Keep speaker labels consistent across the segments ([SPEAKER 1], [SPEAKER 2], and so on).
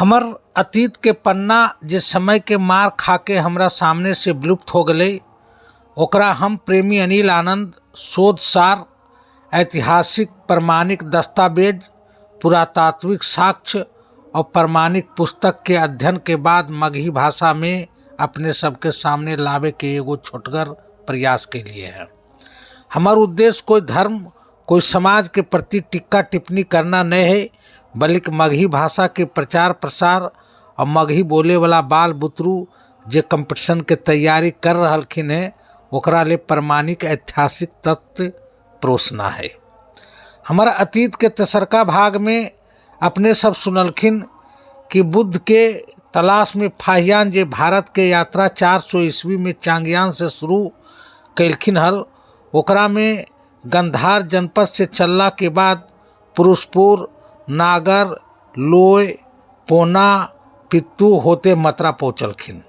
[SPEAKER 1] हमर अतीत के पन्ना जे समय के मार खा के हमरा सामने से विलुप्त हो गए, ओकरा हम प्रेमी अनिल आनंद शोध सार, ऐतिहासिक प्रमाणिक दस्तावेज, पुरातात्विक साक्ष्य और प्रमाणिक पुस्तक के अध्ययन के बाद मगही भाषा में अपने सबके सामने लावे के एगो छोटगर प्रयास के लिए है। हमार उद्देश्य कोई धर्म, कोई समाज के प्रति टिक्का टिप्पणी करना नहीं है, बल्कि मगही भाषा के प्रचार प्रसार और मगही बोले वाला बाल बुतरू जे कंपटीशन के तैयारी कर रहलखिन हैं, ओकरा ले प्रमाणिक ऐतिहासिक तथ्य परोसना है। हमारा अतीत के तेसरका भाग में अपने सब सुनलखिन कि बुद्ध के तलाश में फाहियान जे भारत के यात्रा 400 ईस्वी में चांगयान से शुरू कैलखिन हल, ओकरा में गंधार जनपद से चलला के बाद पुरुषपुर, नागर, लोय, पोना, पित्तू होते मथुरा पहुँचलखिन।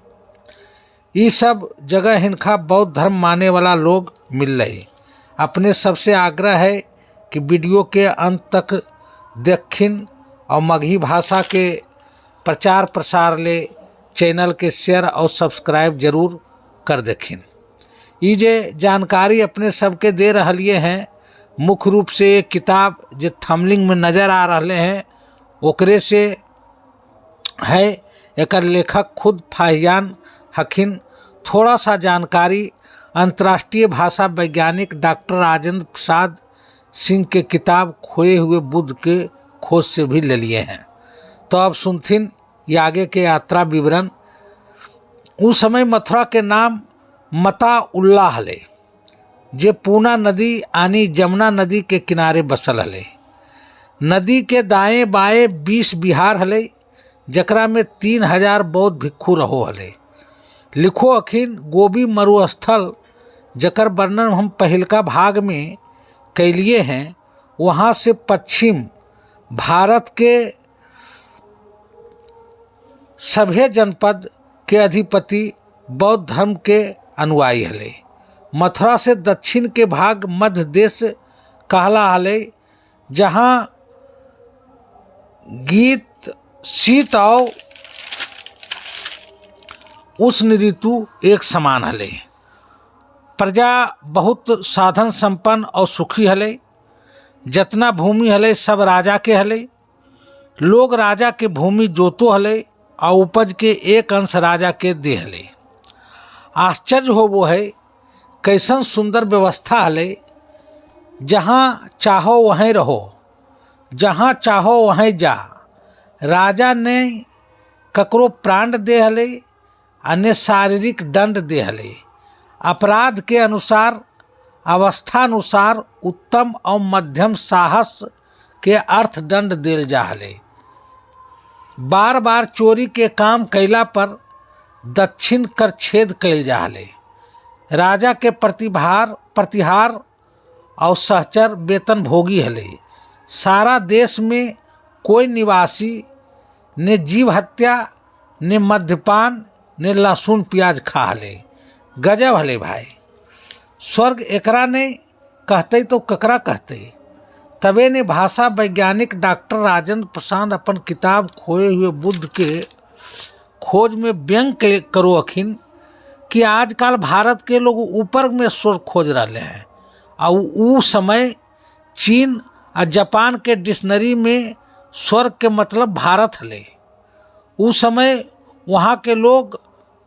[SPEAKER 1] ये सब जगह हिनखा बौद्ध धर्म माने वाला लोग मिल रहे। अपने सबसे आग्रह है कि वीडियो के अंत तक देखिन और मगही भाषा के प्रचार प्रसार ले चैनल के शेयर और सब्सक्राइब जरूर कर देखिन। ये जे जानकारी अपने सबके दे रहिए हैं, मुख्य रूप से एक किताब जो थंबनेल में नज़र आ रहे हैं ओकरे से है। एकर लेखक खुद फाहियान हखिन। थोड़ा सा जानकारी अंतर्राष्ट्रीय भाषा वैज्ञानिक डॉक्टर राजेंद्र प्रसाद सिंह के किताब खोए हुए बुद्ध के खोज से भी ले लिए हैं। तो अब सुनथिन ये आगे के यात्रा विवरण। उस समय मथुरा के नाम मता उल्ला हले, जे पूना नदी आनी जमुना नदी के किनारे बसल हले। नदी के दाएं बाएं 20 बिहार हले, जकरा में 3000 बौद्ध भिक्षु रहो हले। लिखो अखिन गोबी मरुस्थल, जकर वर्णन हम पहिलका भाग में कैलिए हैं, वहाँ से पश्चिम भारत के सभे जनपद के अधिपति बौद्ध धर्म के अनुयायी हले। मथुरा से दक्षिण के भाग मध्य देश कहला हले, जहाँ गीत शीत और उष्ण ऋतु एक समान हले। प्रजा बहुत साधन संपन्न और सुखी हले। जितना भूमि हले सब राजा के हले। लोग राजा के भूमि जोतो हले और उपज के एक अंश राजा के दे हले। आश्चर्य हो वो है कैसन सुंदर व्यवस्था हले। जहाँ चाहो वहीं रहो, जहाँ चाहो वहीं जा। राजा ने ककरो प्राण दे हले अन्य शारीरिक दंड दे हले। अपराध के अनुसार अवस्थानुसार उत्तम और मध्यम साहस के अर्थ दंड देल जा हले। बार बार चोरी के काम कैला पर दक्षिण कर छेद कैल जा हले। राजा के प्रतिहार और सहचर वेतन भोगी हले। सारा देश में कोई निवासी ने जीव हत्या ने मद्यपान ने लहसुन प्याज खा हले। गजब हले भाई। स्वर्ग एकरा ने कहते तो ककरा कहते। तबे ने भाषा वैज्ञानिक डॉक्टर राजेंद्र प्रसाद अपन किताब खोए हुए बुद्ध के खोज में व्यंग करो अखिन कि आजकल भारत के लोग ऊपर में स्वर्ग खोज रहे हैं और ऊ समय चीन और जापान के डिक्शनरी में स्वर्ग के मतलब भारत हले। ऊ समय वहाँ के लोग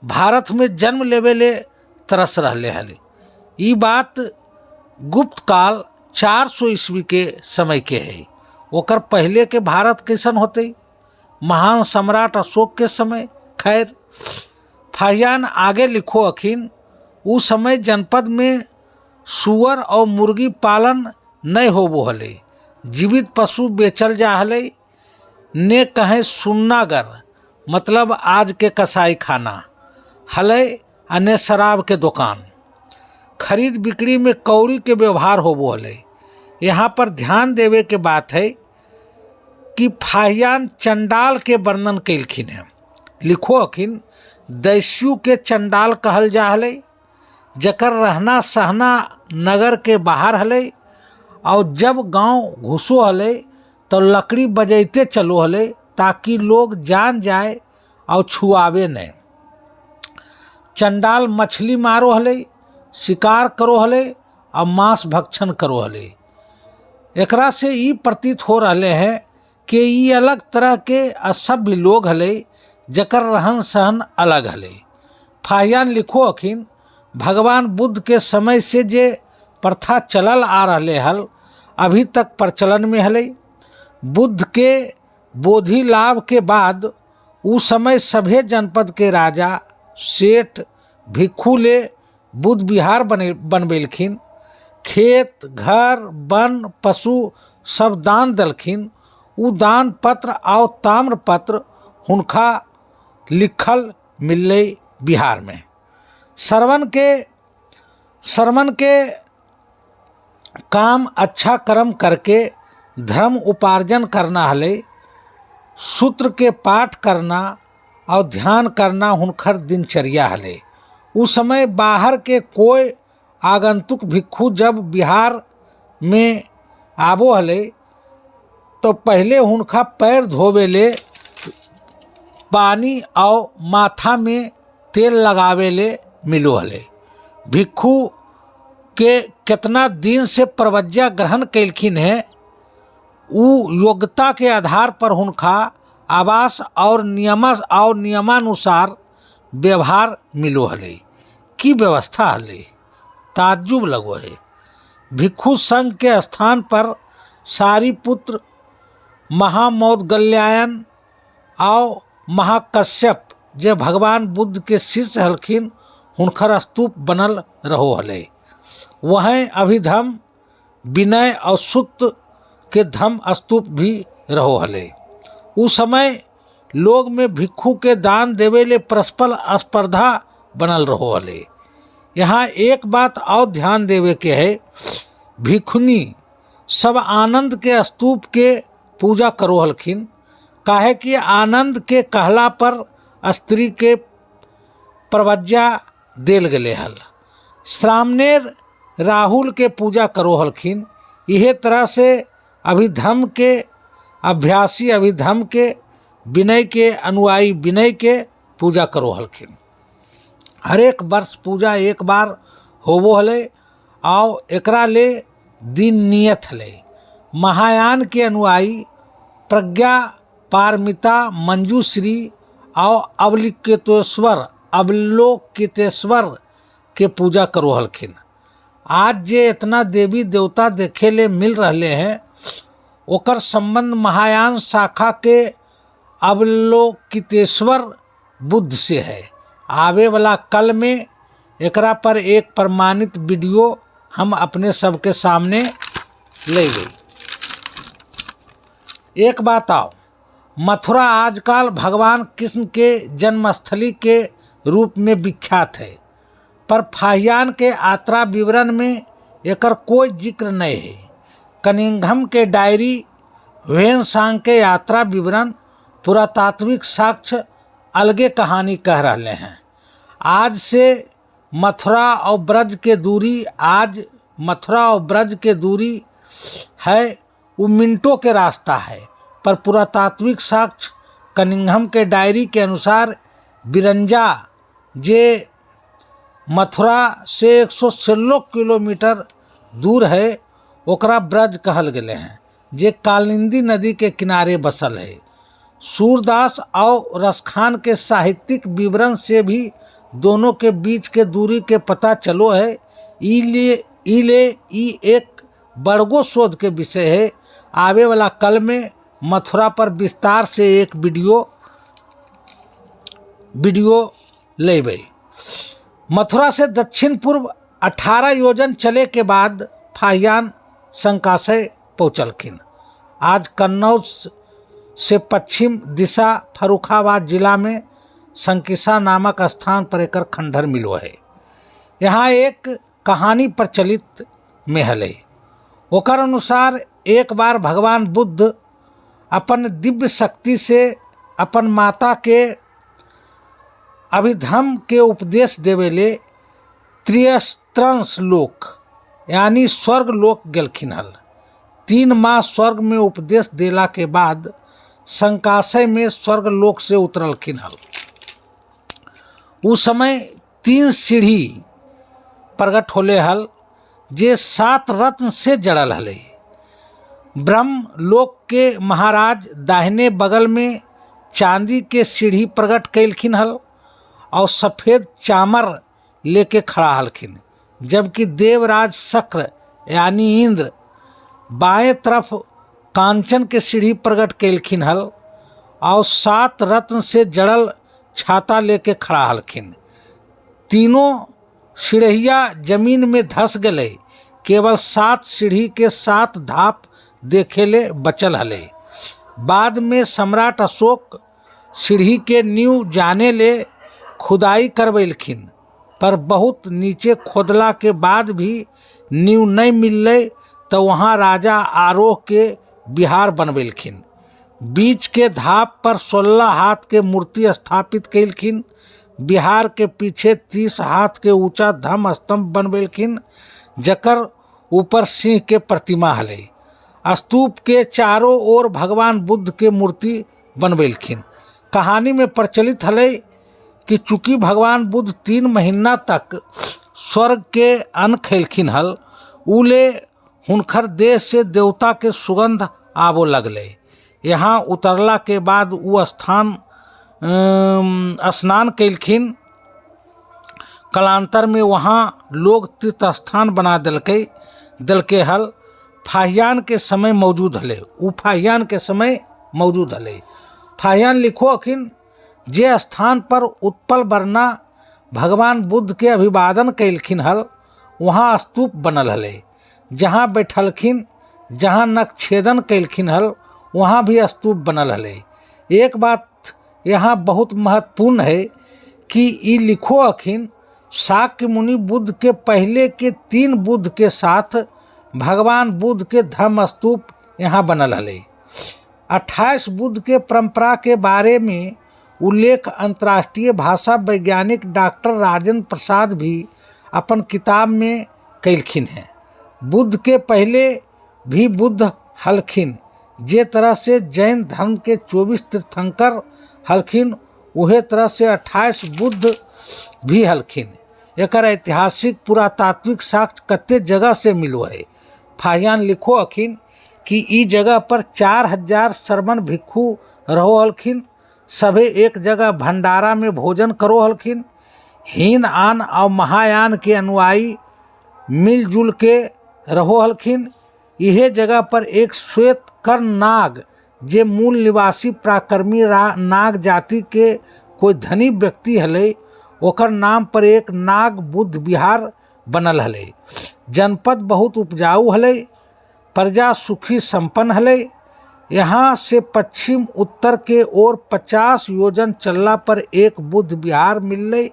[SPEAKER 1] भारत में जन्म लेवे ले तरस रहे हले। ई बात गुप्त काल 400 ईस्वी के समय के है। ओकर पहले के भारत कैसन होते, महान सम्राट अशोक के समय। खैर फाहियान आगे लिखो अखिन, उस समय जनपद में सुअर और मुर्गी पालन नहीं होबो हले। जीवित पशु बेचल जा हले। ने कहें सुन्नागर मतलब आज के कसाई खाना हले, अन्य शराब के दुकान। खरीद बिक्री में कौड़ी के व्यवहार होबो हले। यहाँ पर ध्यान देवे के बात है कि फाहियान चंडाल के वर्णन कैलखिन हैं। लिखो अखिन, दैस्यु के चंडाल कहल जा हले, जकर रहना सहना नगर के बाहर हले और जब गांव घुसो हले तो लकड़ी बजैते चलो हले ताकि लोग जान जाए और छुआवे नहीं। चंडाल मछली मारो हले, शिकार करो हले और मांस भक्षण करो हले। एकरा से ई प्रतीत हो रहे हैं कि ई अलग तरह के असभ्य लोग हले जकर रहन सहन अलग हले। फाहियान लिखो अखिन, भगवान बुद्ध के समय से जे प्रथा चलल आ रहे हल अभी तक प्रचलन में हले। बुद्ध के बोधि लाभ के बाद उस समय सभे जनपद के राजा सेठ भिक्षु ले बुद्ध विहार बनबेलखिन। खेत घर वन पशु सब दान दलखिन। उ दान पत्र और ताम्र पत्र हुनका लिखल मिललै बिहार में। श्रवण के काम अच्छा कर्म करके धर्म उपार्जन करना हले। सूत्र के पाठ करना और ध्यान करना हुनकर दिनचर्या हले। उस समय बाहर के कोई आगंतुक भिक्षु जब बिहार में आबो हले तो पहले हुनका पैर धोवे ले पानी और माथा में तेल लगावे ले मिलो हले। भिक्षु के कितना दिन से प्रवज्ञा ग्रहण कैलखिन है उ योग्यता के आधार पर हुनका आवास और नियमानुसार व्यवहार मिलो हले। की व्यवस्था हले, ताज्जुब लगो है। भिक्षु संघ के स्थान पर सारीपुत्र, महामौदगल्यायन और महाकश्यप जे भगवान बुद्ध के शिष्य हलखिन हुनकर स्तूप बनल रहो हले। वहीं अभिधम विनय और सुत्त के धम स्तूप भी रहो हले। उस समय लोग में भिक्षु के दान देवे ले परस्पर स्पर्धा बनल रहो हले। यहाँ एक बात और ध्यान देवे के है, भिक्षुनी सब आनंद के स्तूप के पूजा करो हलखिन, काहे कि आनंद के कहला पर स्त्री के प्रवज्ञा देल गले हल। श्रामणेर राहुल के पूजा करो हलखिन। इहे तरह से अभिधम के अभ्यासी अभिधम के, विनय के अनुयायी विनय के पूजा करो हलखिन। हरेक वर्ष पूजा एक बार होवो हले और एकरा ले दिन नियत हले। महायान के अनुयायी प्रज्ञा पारमिता मंजूश्री और अवलोकितेश्वर के पूजा करो हलखिन। आज जे इतना देवी देवता देखे ले मिल रहे हैं ओकर संबंध महायान शाखा के अवलोकितेश्वर बुद्ध से है। आवे वाला कल में एकरा पर एक प्रमाणित वीडियो हम अपने सबके सामने ले गई। एक बात आओ, मथुरा आजकल भगवान कृष्ण के जन्मस्थली के रूप में विख्यात है, पर फाहियान के यात्रा विवरण में एकर कोई जिक्र नहीं है। कनिंघम के डायरी, ह्वेनसांग के यात्रा विवरण, पुरातात्विक साक्ष्य अलगे कहानी कह रहे हैं। आज से मथुरा और ब्रज के दूरी, आज मथुरा और ब्रज के दूरी है वो मिनटों के रास्ता है, पर पुरातात्विक साक्ष्य कनिंघम के डायरी के अनुसार बिरंजा जे मथुरा से 116 किलोमीटर दूर है ओकरा ब्रज कहल गए हैं, जे कालिंदी नदी के किनारे बसल है। सूरदास और रसखान के साहित्यिक विवरण से भी दोनों के बीच के दूरी के पता चलो है। ई ले ई एक बड़गो शोध के विषय है। आवे वाला कल में मथुरा पर विस्तार से एक वीडियो लेबै। मथुरा से दक्षिण पूर्व 18 योजन चले के बाद फाहियान संकाशय पहुँचलखिन। आज कन्नौज से पश्चिम दिशा फरुखाबाद जिला में संकिसा नामक स्थान पर एकर खंडहर मिलो है। यहाँ एक कहानी प्रचलित में हले। ओकर अनुसार एक बार भगवान बुद्ध अपन दिव्य शक्ति से अपन माता के अभिधम के उपदेश देवे ले त्रियस्त्रंश लोक यानी स्वर्ग लोक गेलखिन हल। 3 माह स्वर्ग में उपदेश देला के बाद संकाशय में स्वर्ग लोक से उतरलखिन हल। उस समय 3 सीढ़ी प्रकट होले हल जे 7 रत्न से जड़ल हले। ब्रह्म लोक के महाराज दाहिने बगल में चांदी के सीढ़ी प्रकट कैलखिन हल और सफ़ेद चामर लेके खड़ा हलखिन, जबकि देवराज शक्र यानी इंद्र बाएं तरफ कांचन के सीढ़ी प्रकट कैलखिन हल और 7 रत्न से जड़ल छाता लेके खड़ा हलखिन। तीनों सीढ़िया जमीन में धस गए, केवल 7 सीढ़ी के 7 धाप देखेले बचल हले। बाद में सम्राट अशोक सीढ़ी के नींव जाने ले खुदाई करवैलखिन, पर बहुत नीचे खोदला के बाद भी नींव नहीं मिललै तो वहाँ राजा आरोह के विहार बनवेलखिन। बीच के धाप पर 16 हाथ के मूर्ति स्थापित कैलखिन। बिहार के पीछे 30 हाथ के ऊंचा धम्म स्तंभ बनवेलखिन, जकर ऊपर सिंह के प्रतिमा हलै। स्तूप के चारों ओर भगवान बुद्ध के मूर्ति बनवेलखिन। कहानी में प्रचलित हलै कि चूँकि भगवान बुद्ध 3 महीना तक स्वर्ग के अन्न खैलखिन हल, उ ले हुनकर देह से देवता के सुगंध आवो लगलै। यहाँ उतरला के बाद उ स्थान स्नान कैलखिन। कालांतर में वहाँ लोग तीर्थ स्थान बना देलकै हल। फाहियान के समय मौजूद हले, उ फाहियान के समय मौजूद हले। फाहियान लिखो अखिन जे स्थान पर उत्पल वर्णा भगवान बुद्ध के अभिवादन कैलखिन हल, वहाँ स्तूप बनल हले। जहाँ बैठलखिन, जहाँ नक्षेदन कैलखिन हल, वहाँ भी स्तूप बनल हले। एक बात यहाँ बहुत महत्वपूर्ण है कि ई लिखो अखिन शाक्य मुनि बुद्ध के पहले के 3 बुद्ध के साथ भगवान बुद्ध के धम्म स्तूप यहाँ बनल हले। 28 बुद्ध के परंपरा के बारे में उल्लेख अंतर्राष्ट्रीय भाषा वैज्ञानिक डॉक्टर राजेंद्र प्रसाद भी अपन किताब में कैलखिन हैं। बुद्ध के पहले भी बुद्ध हलखिन, जे तरह से जैन धर्म के 24 तीर्थंकर हलखिन, उहे तरह से 28 बुद्ध भी हलखिन। एकर ऐतिहासिक पुरातात्विक साक्ष्य कते जगह से मिलो है। फाहियान लिखो अखिन कि ई जगह पर 4000 श्रमण भिक्षु रहो हलखिन। सभे एक जगह भंडारा में भोजन करो हलखिन। हीन आन और महायान के अनुयायी मिलजुल के रहो हलखिन। इहे जगह पर एक श्वेत कर्ण नाग जे मूल निवासी पराक्रमी नाग जाति के कोई धनी व्यक्ति हले, ओकर नाम पर एक नाग बुद्ध विहार बनल हले। जनपद बहुत उपजाऊ हले, प्रजा सुखी संपन्न हले। यहाँ से पश्चिम उत्तर के ओर 50 योजन चलला पर एक बुद्ध विहार मिललै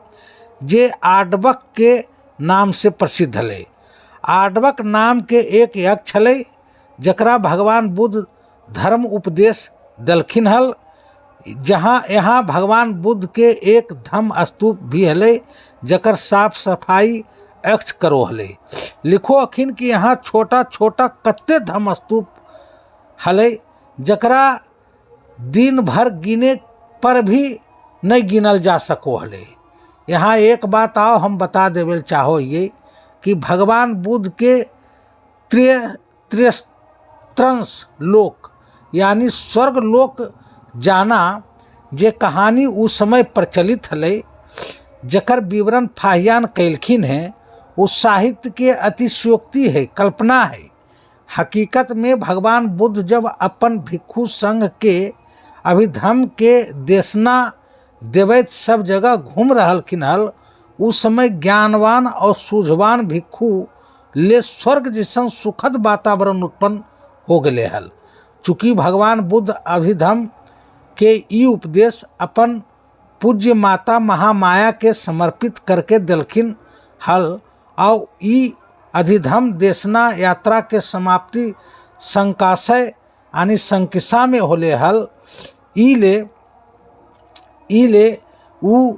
[SPEAKER 1] जे आडवक के नाम से प्रसिद्ध हले। आडवक नाम के एक यक्ष हलै जकरा भगवान बुद्ध धर्म उपदेश दलखिन हल। जहाँ यहाँ भगवान बुद्ध के एक धम्म स्तूप भी हलै जकर साफ सफाई यक्ष करो हलै। लिखो अखिन कि यहाँ छोटा छोटा कत्ते धम्म स्तूप हलै जकरा दिन भर गिने पर भी नहीं गिनल जा सको हलै। यहाँ एक बात आओ हम बता देवे चाहो ये कि भगवान बुद्ध के त्रिस्त्रंश लोक यानी स्वर्ग लोक जाना जे कहानी उस समय प्रचलित हलै जकर विवरण फाहियान कैलखिन हैं, वो साहित्य के अतिशयोक्ति है, कल्पना है। हकीकत में भगवान बुद्ध जब अपन भिक्षु संघ के अभिधम्म के देशना देवैत सब जगह घूम रहलखिन हल, उस समय ज्ञानवान और सूझवान भिक्षु ले स्वर्ग जैसन सुखद वातावरण उत्पन्न हो गए हल। चूँकि भगवान बुद्ध अभिधम्म के ई उपदेश अपन पूज्य माता महामाया के समर्पित करके दिलखिन हल और ई अधिधम्म देशना यात्रा के समाप्ति संकाशय यानी संकिसा में होले हल, ई ले उ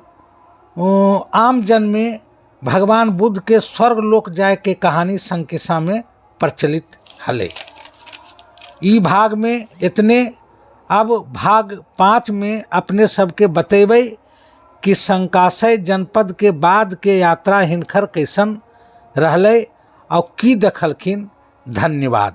[SPEAKER 1] आम जन में भगवान बुद्ध के स्वर्ग लोक जाए के कहानी संकिसा में प्रचलित हले। ई भाग में इतने। अब भाग 5 में अपने सबके बतेबै कि संकासय जनपद के बाद के यात्रा हिनखर कैसन रहलै और की देखलखिन। धन्यवाद।